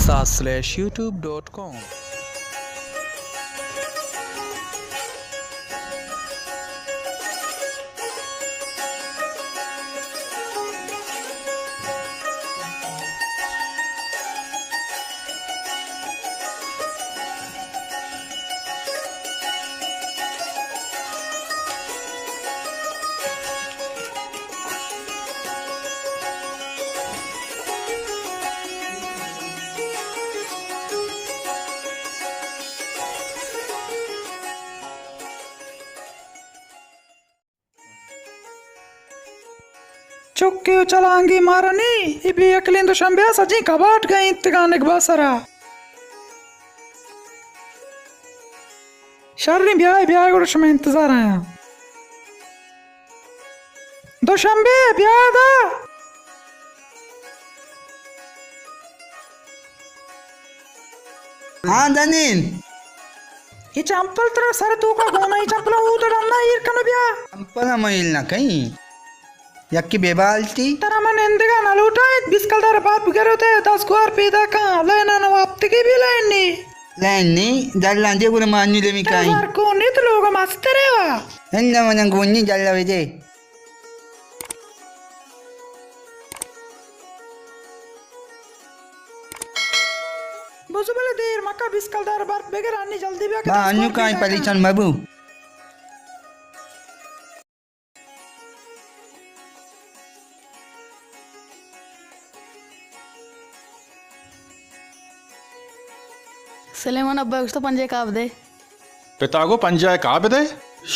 ساس slash YouTube dot com. چکے و چلانگے مارا نی، اے بے عقلیں دوشمبے ء سجیں کباٹ گئینتگاں نگبا سرا۔ شریں، بیائے، بیائے، گڑا شمئے انتظار آیاں۔ دوشمبے، بیا ادا۔ ہاں دنین۔ اے چمپل ترا سر توکا گونا، اے چمپل اودا ڈنا ایر کنو بیا۔ چمپل ہم ایل نہ کئیں۔ یکے بے بالٹی۔ ترا من اندگا نہ لوٹائیت، بیست کلدار بات بگروتے، دس گوار پیدا کن، لینان وپتگی بی لینی۔ لینی، دلان دے گڑا مانی لمی کائیں۔ ترا زرکو نیت لوگ مسترے وا۔ اندا من گونی دلا ویدے۔ بزو بلے دیر مکا، بیست کلدار برف بگر، انی جلدی بیا کہ با دس انو گوار کائیں پیدا کن۔ پریشان مبو۔ سلیمان ابا گوشتو پنجاہ کاہ بدے۔ پتا گو پنجاہ کاہ بدے؟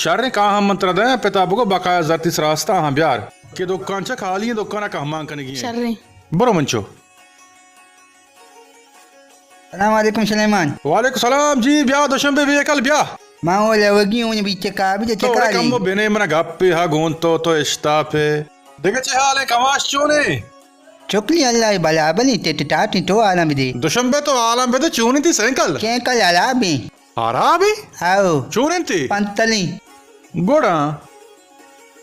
شریں، کاہ ہم من ترا دیاں، پتا بگو بقایا زرتی سراستا ہاں بیار کہ دکان چہ خالی ہیں، دکانا کہمان کنگی ہیں۔ شریں۔ برو منچو۔ سلام علیکم سلیمان۔ وعلیکم سلام جی، بیا دوشمبے بے عقل بیا۔ ما او لوگی اون بیچ کابی دے تو چکاری۔ کمو بنے منا گپے ہا گون تو، تو اشتاپے۔ دگہ چے حال ہے کماش چونے؟ چکلی اللہ بلا بلی تے تے ٹاٹی تو عالم دے۔ دوشمبے تو عالم بدے چونی تئی سینکل؟ سینکل علا بی۔ ہرابیں؟ ہاؤ۔ چون انت؟ پنتلیں۔ گڑا؟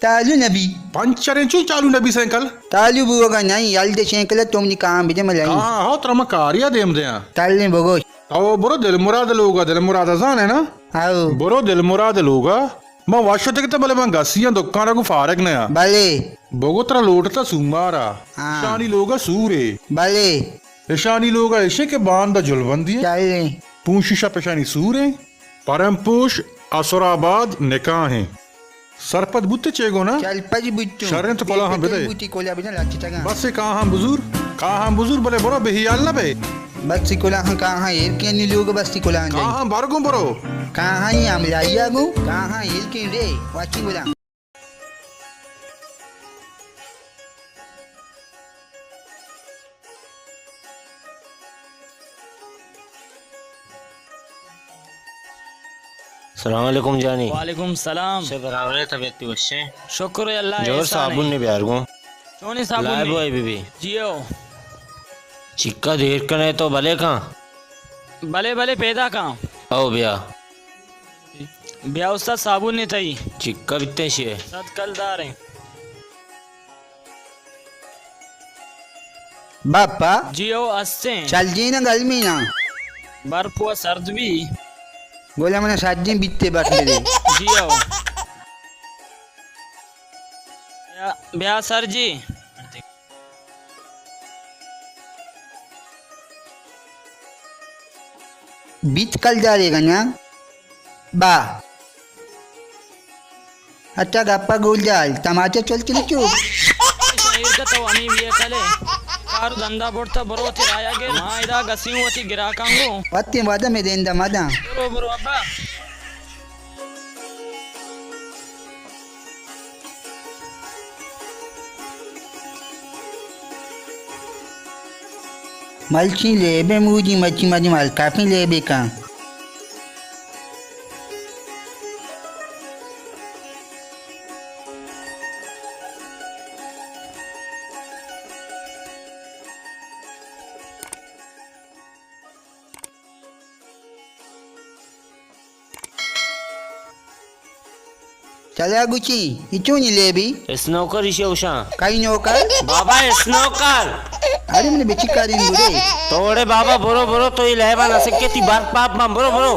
تالو نبی۔ پنچریں چون چالو نبی سائیکل؟ تالو بوگا نہیں، یل دے سائیکل تو منی کام بجے ملائی۔ ہاں، ہاں، ترا ما کاریا دیم دیاں۔ تلیں بگوش۔ تو برو دل مراد لوگا، دل مراد زانے نا؟ ہاؤ۔ برو دل مراد لوگا۔ ما واشو تک تو بلے من گسیاں دکان کو فارغ نیا۔ بلے۔ بگو ترا لوٹتا سومارا۔ ہاں۔ شانی لوگا سورے۔ بلے۔ اشانی لوگا اشے کہ باندا جلبندی ہے۔ چلیں۔ پونشی شپ اشانی سوریں۔ پرم پوش اسر آباد نکاح ہیں۔ سرپد بوتے چے گونا؟ چل پج بوتوں۔ شریں تو پلاہاں بدے۔ بوتی کولا بجن لچتگاں۔ بس کاہاں بزور، کاہاں بزور بلے برو بے حیال نہ بے۔ بس کولاہاں کاہاں ایر کے نی لوگ بس کولاہاں جائی۔ کاہاں بر گوں برو۔ کاہاں یہ عملیہ گوں، کاہاں ایر کے رے، واچی گولا۔ سلام علیکم جانی۔ وعلیکم سلام۔ چے برابر ئے، طبیعت وش ئے؟ شکر ئے اللہ، جوڑ احسان ئے۔ صابون نے بیار گوں۔ چونیں صابون لائے نے؟ بوئے بی بی۔ جی او۔ چکا دیر کنے تو بلے کن۔ بلے بلے پیدا کن۔ او بیا۔ بیا استاد صابون نے تئی۔ چکا بیتیں شے۔ صد کلدار ایں۔ باپا۔ جی او استیں۔ چل جینا گل مینا۔ برف و سرد بی۔ گولا منا سجیں بیتے برف دے۔ جی او۔ بیا، بیا سر جی۔ بیت کلدارے گنیا۔ با۔ اچھا گپا گول جال، تماچا چل چلی چو۔ شاعر کا تو ہمیں بھی ہے کلے۔ کار دندا بڑتا برو تی رایا گر۔ ما ادا گسیوں وتی گراکاں گو۔ وتی مدہ میں دیندا مدہ۔ برو برو ابا۔ ملچیں لیبے موجی مچی مچی ملکاپیں لیبے کن۔ چلا گوچی، ای چونی لیبی؟ اسنوکر ایشی اوشاں۔ کئی نوکر؟ بابا، اسنوکر۔ ارے من بچی کارین گڑے۔ تو اڑے بابا، برو، برو، تو ای لیبا نہ سکے، تی برپ آپ من، برو، برو۔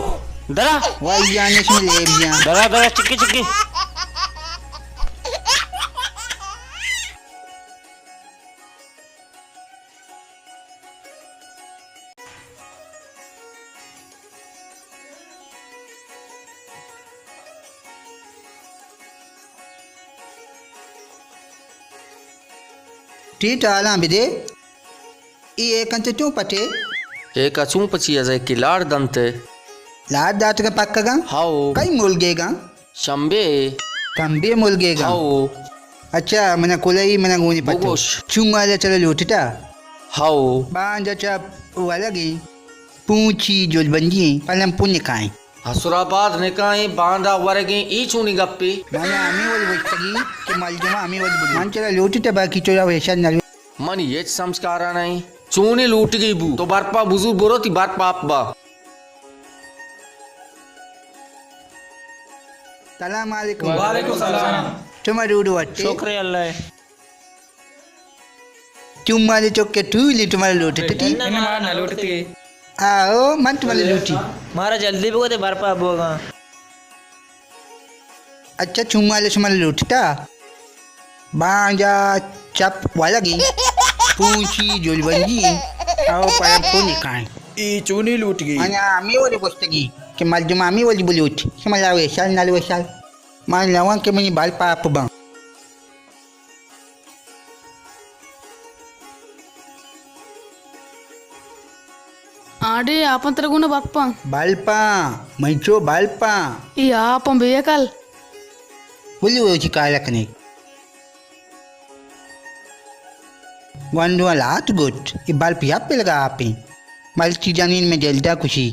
درا۔ وائی جانے شما لیب جان۔ درا، درا، چکی، چکی۔ ٹیٹ آلاں بدے۔ ای ایک انت چون پٹے؟ ایک چون پچی ازے کہ لاڑ دنت۔ لاڑ داتگاں پکگاں؟ ہاؤ۔ کئی ملگے گاں؟ شمبے۔ شمبے ملگے گا؟ ہاؤ۔ اچھا، منا کلئی، منا گونی پتو۔ بگوش۔ چون مالا چلا لوٹتا؟ ہاؤ۔ باندا چپ ولگیں، پونچی جلبندی، پلم پون نکائیں۔ حسرآباد نکائیں، باندا ورگیں، ای چونی گپے؟ منا ہمیں ول گوشتگی کہ ملجما ہمیں ول بلو۔ من چلا لوٹتا، باقی چلا ویشن نلو۔ منی ہچ سمجھ کارا نہ ایں۔ چونیں لوٹگی بو؟ تو برپا بزور، برو تی برپ آپ با۔ سلام علیکم۔ وعلیکم سلام۔ شما ڈوڈو وٹے؟ شکر اللہ۔ چون مالے چکے ٹولی، شما لوٹتے تی؟ اناں ما نہ لوٹتے۔ آؤ، من شما لوٹی۔ مارا جلدی بگو تے برپا بوگا۔ اچھا، چون مالے شما لوٹتا؟ بانجا چپ ولگی، پونچی جلبندی، او پرم پونی کائیں۔ ای چونی لوٹگی؟ من ہمیں ولی گوشتگی کہ مردم ہمیں ولی بلوٹ۔ شما لا ویشال، نل ویشال۔ من لوان کہ منی بال پاپ بان۔ آڈے آپاں ترا گون بلپاں۔ بلپاں، منچو بلپاں۔ ای آپاں بے عقل۔ بلی وچی کالا کنے۔ گونڈواں لات گٹ، ای بلپ یا پلگا آپیں۔ ملچی جنین میں جلدا کشی۔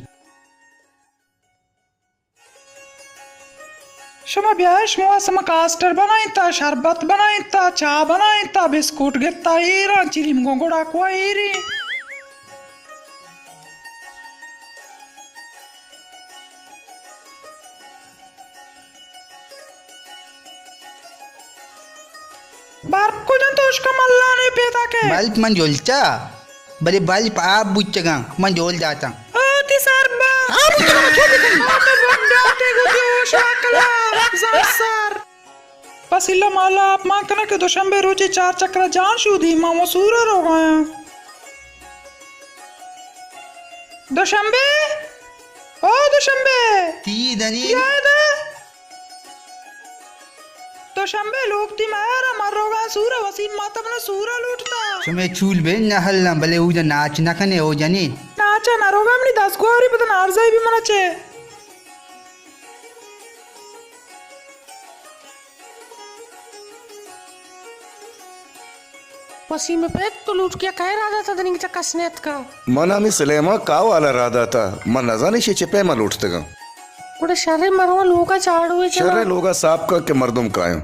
شما بیائے، شما سما کاسٹر بنائیں تا، شربت بنائیں تا، چاہ بنائیں تا، بسکوٹ گتا ایراں، چلیم گوں گڑا کو ایری۔ برپ کجا تو اشکا ملانے پیدا کے؟ بلپ من جلتا، بلے بلپ آپ بوتگاں، من جول داتاں۔ آ تی سر با۔ آپ بوتگاں، چون بکنی؟ آ تو بڈاتے گو تی ہوش عقلا، زر سر۔ پس الا مالا آپ مان کنا کہ دوشنبے روچے چار چکرا جان شودی، ما و سورا روگایاں۔ دوشنبے؟ او دوشنبے! تی دنی؟ یاد ہے؟ دوشنبے لوگ تی مہر ء مروگاں سور ء وسیم ماتب نہ سور ء لوٹتا۔ شمے چول بے نہ ہلاں، بلے اودا ناچ نہ کنے او جنین۔ ناچ ء نہ روگا منی دزگواری بدن ارزائی بی منا چے۔ وسیم پت، تو لوٹکیا کئے راہ داتا دنیگتا کس نیتکا؟ من ہمے سلیمان کاہ والا راہ داتا، من نزانی شے چہ پیما لوٹتگاں۔ گڑا شرے مرواں لوگا چاڑوے جناں۔ شرے لوگا ساپ کن کہ مردم کایاں۔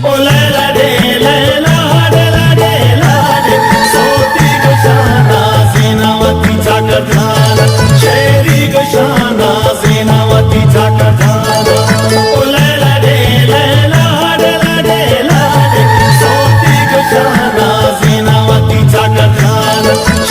او لیلا ڈے لیلا، ڈیلا ڈیلا ڈے، سوتی گشانا زینا وتی چاکر جانا، شیری گشانا زینا وتی چاکر جانا۔ او لیلا ڈے لیلا، ڈیلا ڈیلا ڈے، سوتی گشانا زینا وتی چاکر جانا۔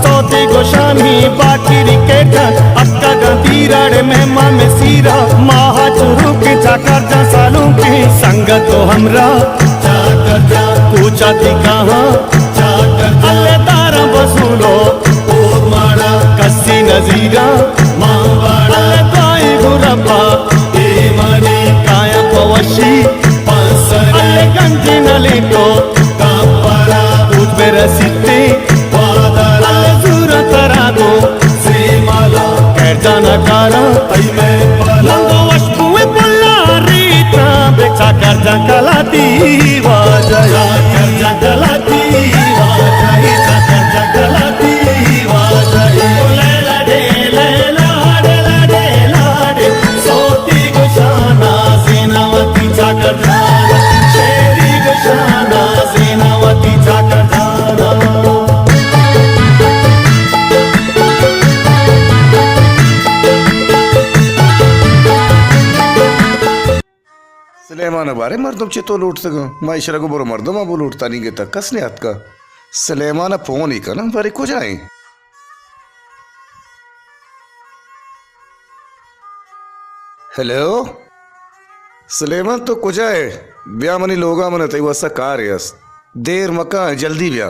سوتی گوشانی باکری کیٹن، اکا گاں دیراڑے مہمان میں سیرا، ماہا چروکیں چاکر جان سالونکیں، سنگت و ہمراہ چاکر جان، کوچا تی کہاں چاکر جان، اللہ داراں بسولو اور ماڑا، کسی نزیرا ماں باڑا، اللہ دعائیں گو ربا، اے منی کایا پوشی پانسر، اللہ گنجی نلی تو تاپارا، اوت برسیتے پادارا، اللہ زورا ترا گو سیمالا، کر جانا کارا تئی میں پالا، لنگو وشبوئے پلا ریتا، بچا کر جان کلا دی واجہ، کر جان کلا دی واجہ، کر جان کلا دی واجہ، لیلا ڈے، لیلا ڈے، لا ڈے، لا ڈے، سوتی گشانا زینا وتی چاکر جانا، شیری گشانا زینا وتی چاکر جانا۔ سلیمان ءَ بارے مردم چتو لوٹتگاں؟ ما ایشرا گوں برو مردماں بلوٹ، تنیگتہ کس نیاتکہ۔ سلیمان ءَ پون ئی کناں، بارے کجا ایں؟ ہیلو؟ سلیمان، تو کجا ئے؟ بیا منی لوگا، من تئی واسطہ کارے است۔ دیر مکن، جلدی بیا۔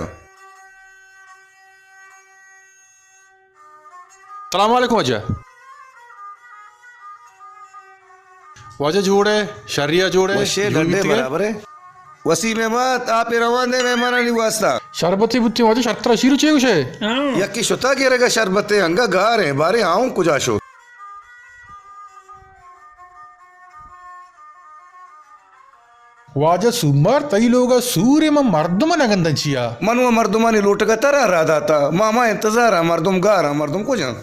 سلام علیکم واجہ۔ واجہ جوڑ ئے، شریا جوڑ ئے، وشے، جوڑ ڈڈے بیتگ ئے؟ برابر ئے۔ وسیم احمد، آپ روان دے مہمانانی واسطہ۔ شربتے بوتیں واجہ، شرترا شیرو چے گوشے؟ یکی شتا گرگا شربتے، انگا گار ایں، بارے آؤں کجا شو؟ واجہ سومار، تئی لوگ ءَ سور ءَ، من مردم ءَ نہ گنداں چیا؟ من و مردمانی لوٹگ ءَ ترا راہ داتہ، ما ہما انتظار ءَ، مردم گار ءَ، مردم کجاں؟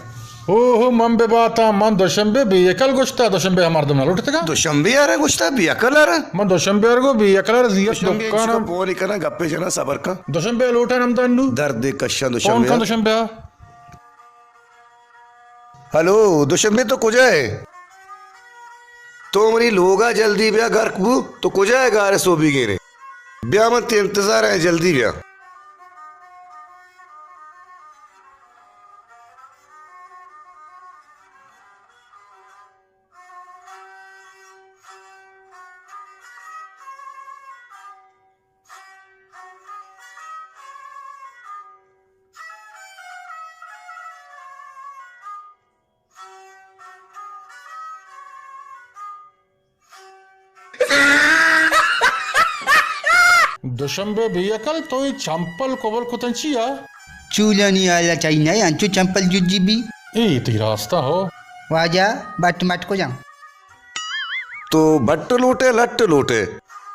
اوہو، من بہ باتاں، من دوشمبے بے عقل گوشتہ، دوشمبے ءَ مردم نہ لوٹتگاں۔ دوشمبے ءَ را گوشتہ بے عقل ءَ را؟ من دوشمبے ءَ را گوں بے عقل ءَ را زیت دوشمبے دکان انچکا ءَ۔ پون ئی کناں، گپے جناں، صبر کن۔ دوشمبے ءَ لوٹاں نمدان نو۔ درد کشاں دوشمبے پون کن ءَ۔ دوشمبے ءَ۔ ہلو، دوشمبے تو کجا ئے؟ تو منی لوگا جلدی بیا، گرک بو، تو کجا ئے گار ءَ سوبی گیرے؟ بیا من تئی انتظار ءَ، جلدی بیا۔ دوشمبے بے عقل، تو اے چمپل کبل کتن چیا؟ چولانی حالا چائی نئے، انچو چمپل ججی بی۔ اے تئی راستا ہو۔ واجہ، بٹ مٹ کجا؟ تو بٹ لوٹے، لٹ لوٹے؟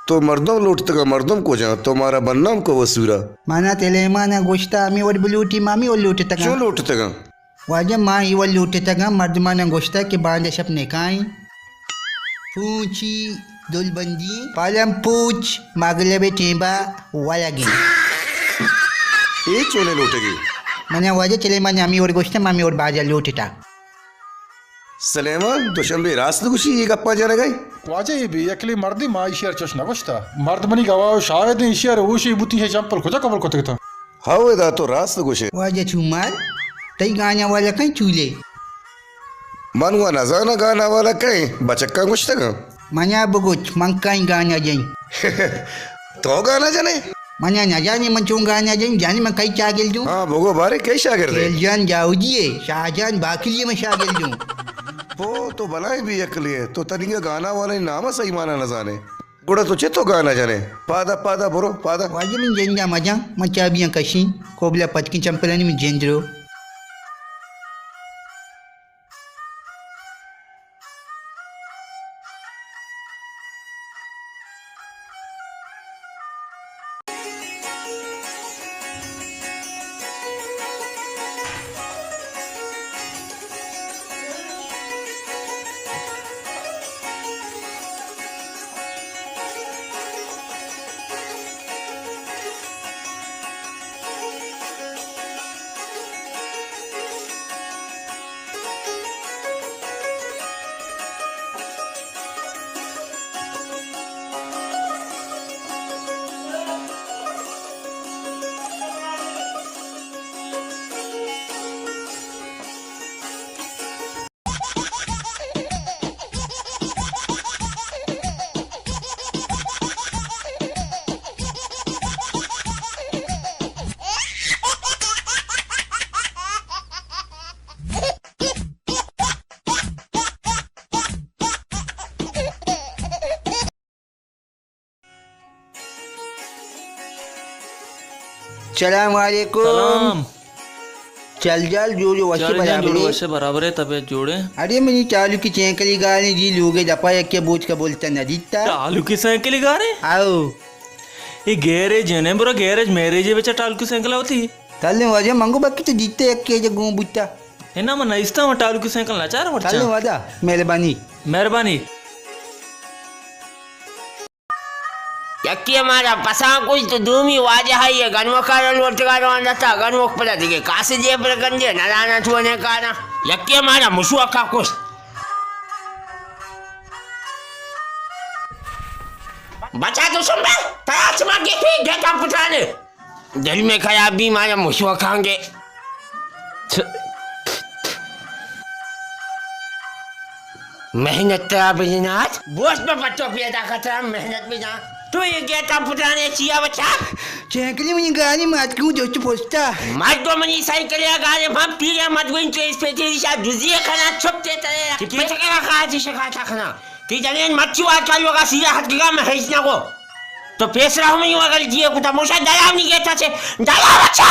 تو مردم لوٹتگا، مردم کجا؟ تو مارا بدنام کو وسورا۔ مانا تلیمانا گوشتا، ہمیں وڑ بلوٹی، ما ہمیں وڑ لوٹتگا۔ چون لوٹتگا؟ واجہ، ما اے وڑ لوٹتگاں، مردماناں گوشتگ کہ باندا شپ نکاح ایں، پونچی دلبندی ایں، پالم پوچ مغرب ءِ ٹیمبا ولگ ایں۔ اے چونیں لوٹگے؟ من ءَ واجہ سلیمان ءَ ہمے وڑ گوشتہ، ما ہمے وڑ بازار لوٹتہ۔ سلیمان، دوشمبے راست گوشی، اے گپاں جنگ ءَ ئے؟ واجہ، اے بے عقلیں مردے، ما ایشی ءَ چش نہ گوشتہ۔ مرد منی گواہ ءُ شاہد ایں، ایشی ءَ ہوشے بوتیں، اے چمپل کجا قبول کتگ اتاں؟ ہو، ادا تو راست گوشے۔ واجہ چومار، تئی گانا والا کئیں چولے؟ من وا نزاناں گانا والا کئیں، بچکاں گوشتگاں۔ منا بگوش، من کئیں گانا جنیں؟ تو گانا جنے؟ منا نزانے من چون گانا جنیں، جانے من کئی چاگل جوں؟ ہاں، بگو بارے، کئی شاگرد ئے؟ خیل جان جاودی ئے، شاہ جان باقلی ئے من شاگل جوں۔ پو، تو بلائیں بے عقلے ئے، تو تنیگا گانا والانی نام ءَ صحیح مانا نزانے۔ گڑا تو چے تو گانا جنے؟ پادا، پادا، برو، پادا۔ واجہ من جندا مجاں، من چابیاں کشیں، کوبلا پتکیں چمپلانی من جند رو۔ سلام علیکم۔ سلام۔ چل جال جوڑ وش چارے جان جوڑ برابرے؟ وش برابرے، طبیعت جوڑے؟ اڑے منی ٹالو کی چینکلی گالیں جی، لوگے دپا یکے بوت کا بولتا نہ دیتا۔ ٹالو کی سائیکلی گارے؟ آؤ۔ اے گیرے جنے برا گیرج میرے جے بچا ٹالو کی سائیکل ہوتی۔ تلے واجہ منگو بکی تو دیتے یکے جے گون بوتا۔ انا من نیستا، من ٹالو کی سائیکل نہ چار ورچا۔ تلے واجہ، مہربانی۔ مہربانی۔ یکی مارا پسان کش تو دومی واجہ ء گنوکارا لوٹگا روان دتا، گنوک پدا دیگے کاسے جے پر گندے نہ دانا تو نے کارا۔ یکی مارا مشوکا کش۔ بچا تو سن بے، ترا چما گپی گیٹا پٹانے۔ دل میں خرابی مارا مشوکانگے۔ چ-، محنت ترا بجنات۔ بوس پہ پٹو پیدا کترا محنت بجان۔ تو یہ گیٹا پٹانے چیا بچا؟ چینکلی منی گانی مات کیوں دوست پوستا۔ مردو منی سائیکلیا گارے ہم پیرے مدوین تو اس پہ تیری شاہ دزی کھنا چھپ تے ترے۔ کہ پچکا خاطی شکاتا کھنا۔ تی جنین مرچی وارتا لوگا سیدھا ہتکگا، من ہیچ نہ گو۔ تو پیسرا ہمیں وگل دیے کتا، موشا دلاو نی گیتا چے، دلاو اچھا۔